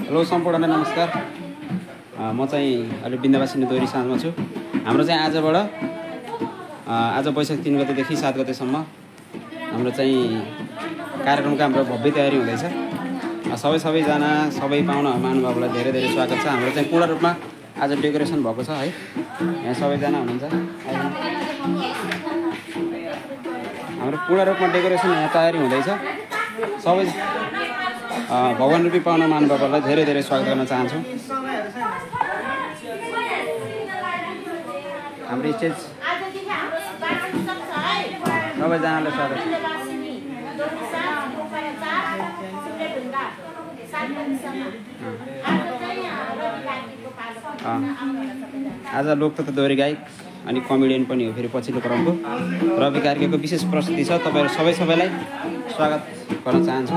Hello सम्पूर्णलाई नमस्कार। म चाहिँ अहिले बिन्दावासिनी दोहोरी साँझमा छु। हाम्रो चाहिँ आज वैशाख 3 गतेदेखि 7 गतेसम्म हाम्रो चाहिँ कार्यक्रमको हाम्रो भव्य तयारी हुँदैछ। सबैजना सबै पाहुना महानुभावलाई धेरै धेरै स्वागत छ। हाम्रो चाहिँ पूर्ण रूपमा आज डेकोरेसन भएको छ है। यहाँ सबैजना हुनुहुन्छ। हाम्रो पूर्ण रूपमा डेकोरेसन यहाँ तयारी हुँदैछ। सबै भगवान रूपी पाहुना महानुभावलाई धेरै धेरै स्वागत गर्न चाहन्छु। हाम्रो स्टेज सबैजनालाई स्वागत छ। आज लोकतत्त्व दोहोरी गायक अनि कमेडियन पनि हो फेरि पछिल्लो क्रमको रवि कार्कीको विशेष प्रस्तुति छ। तपाईँहरू सबैलाई स्वागत गर्न चाहन्छु।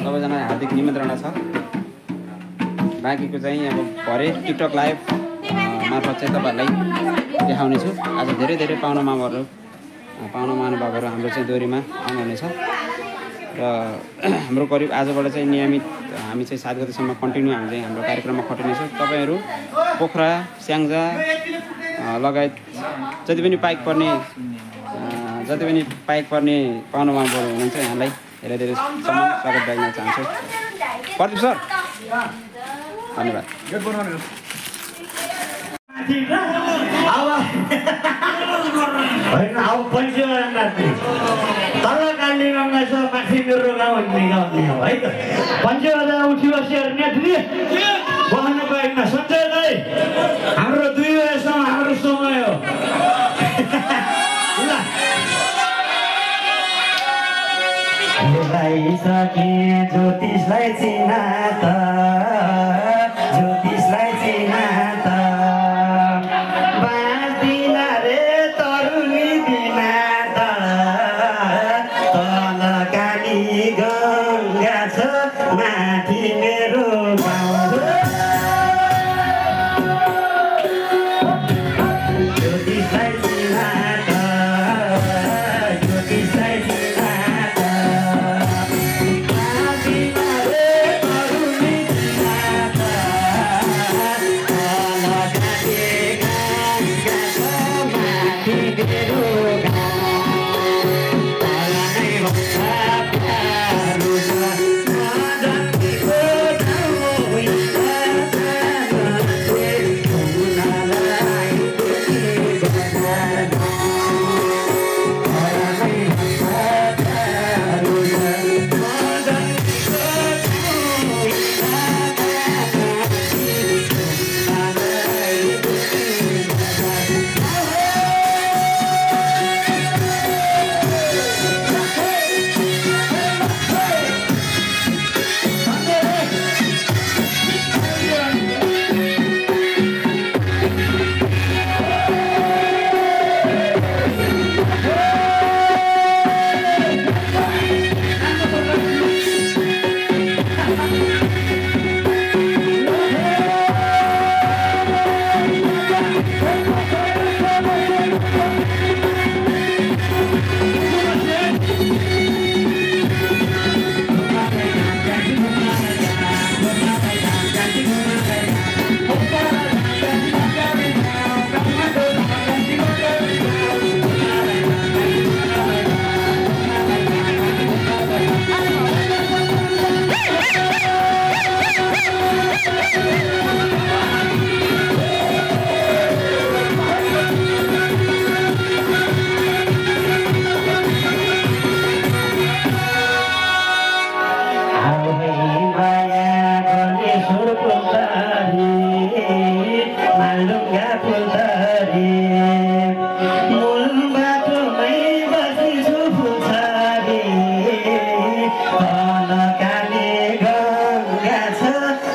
सबैजनालाई हार्दिक निमन्त्रणा छ। बाँकीको चाहिँ अब भरे टिकटक लाइभ मार्फत चाहिँ तपाईँहरूलाई देखाउनेछु। आज धेरै धेरै पाहुना महानुभावहरू हाम्रो चाहिँ दोहोरीमा आउनुहुनेछ र हाम्रो करिब आजबाट चाहिँ नियमित हामी चाहिँ 7 गतेसम्म कन्टिन्यू हाम्रो कार्यक्रममा खटिनेछौँ। तपाईँहरू पोखरा स्याङ्जा लगायत जति पनि पाइक पर्ने पाहुना महानुभावहरू हुनुहुन्छ यहाँलाई धेरै धेरै स्वागत गर्न चाहन्छु। प्रदीप सर धन्यवाद। तल कालीगङ्गा छ माथि मेरो गाउँ भन्ने गाउँ है त। पञ्चवटा उठी बसेर नेत्री बस्नु पाएन। सञ्जय दाइ हाम्रो 2 बजेसम्म हाम्रो समय हो। सके ज्योतिषलाई चिना त बाँच्दिन रे तरुनी बिना त। तल काली गङ्गा छ माथि मेरो गाउँ। ज्योतिषलाई चिना त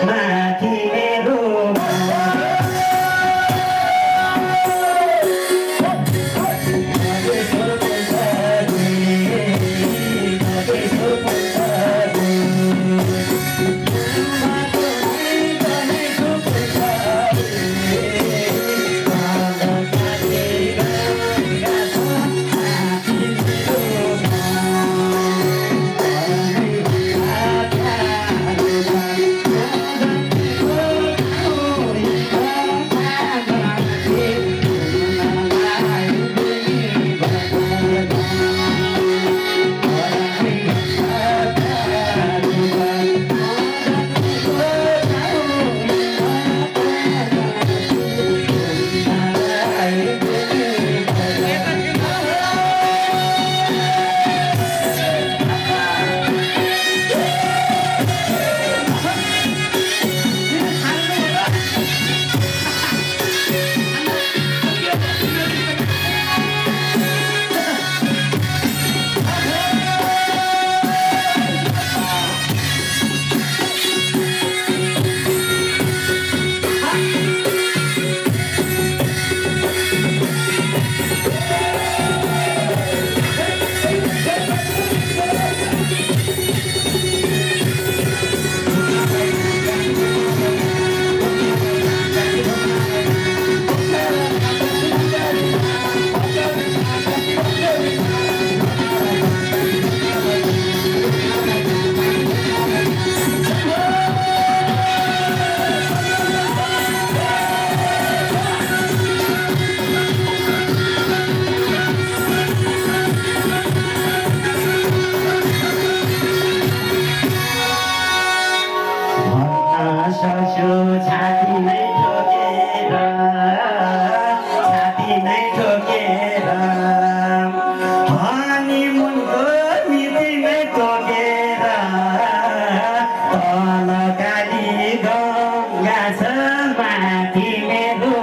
माथि ससु छाती नै ठोकेर हनीमुनको मिति नै तोकेर तल काली गङ्गा छ माथि मेरो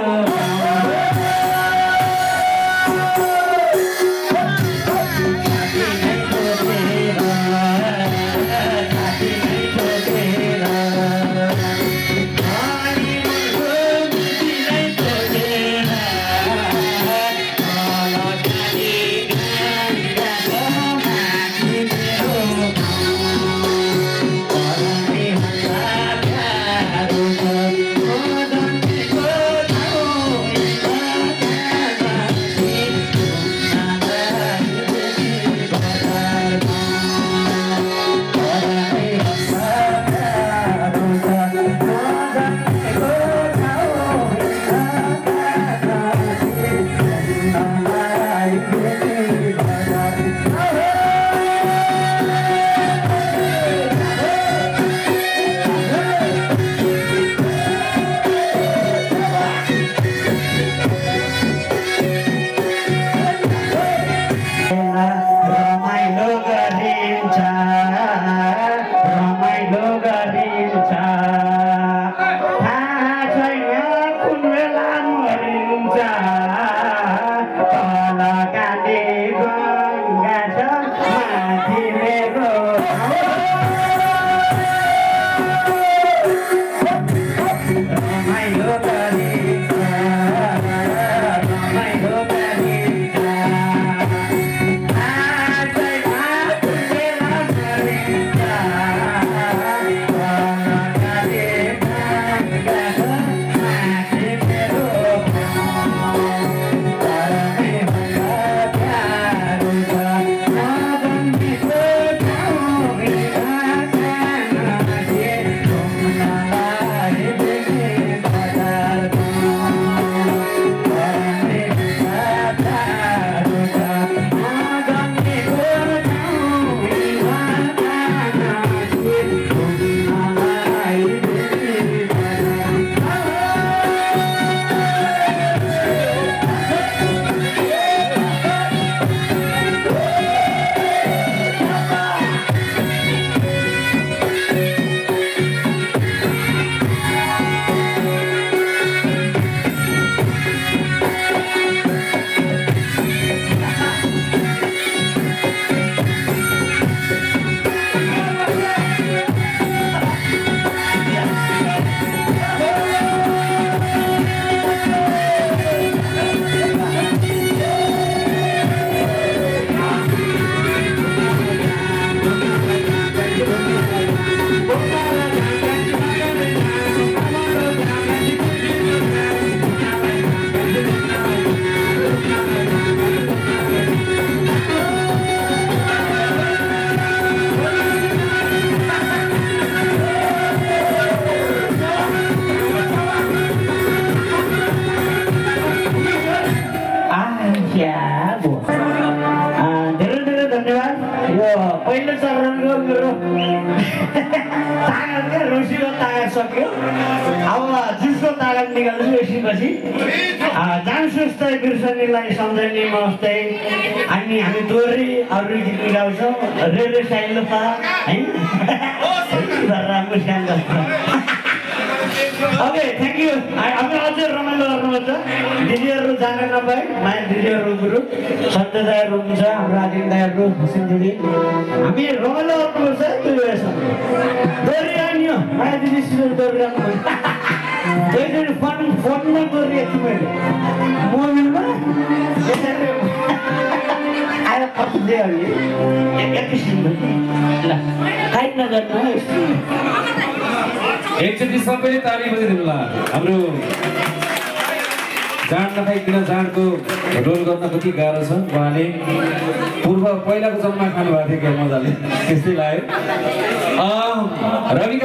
पहिलो चरणको मेरो तागत क्या रुसीको तागत सक्यो अब जुसको तागत निकाल्छु एकछिनपछि जान्छु बिर्सनीलाई सम्झने मस्तै अनि हामी दोहोरी अरू गीत निकाल्छौँ रेडियो साइलोपा होइन राम्रो स्यान जस्तो ओके थ्याङ्क यू हामी अझै रमाइलो गर्नुपर्छ दिदीहरू जान नपाए माया दिदीहरू ग्रुप सन्जय दाईहरू हुन्छ हाम्रो आदिन दाईहरू हुसेन दिदी हामी रमाइलो गर्नुपर्छ त्यो भएछ दोहोरी आइनियो माया दिदी सिधै दोहोरिरहनु एकचोटि फोनमा दोहोरिएको छु मैले मोबाइलमा यसरी आएर फस्दै अघि एकैछिन ल टाइट नगर्नु एकचोटि सबैले ताली बजाइदिनुला हाम्रो जाँड नखाइकन जाँडको रोल गर्न कति गाह्रो छ उहाँले पहिलाको जन्ममा खानुभएको थियो क्या मजाले त्यस्तै लाग्यो रवि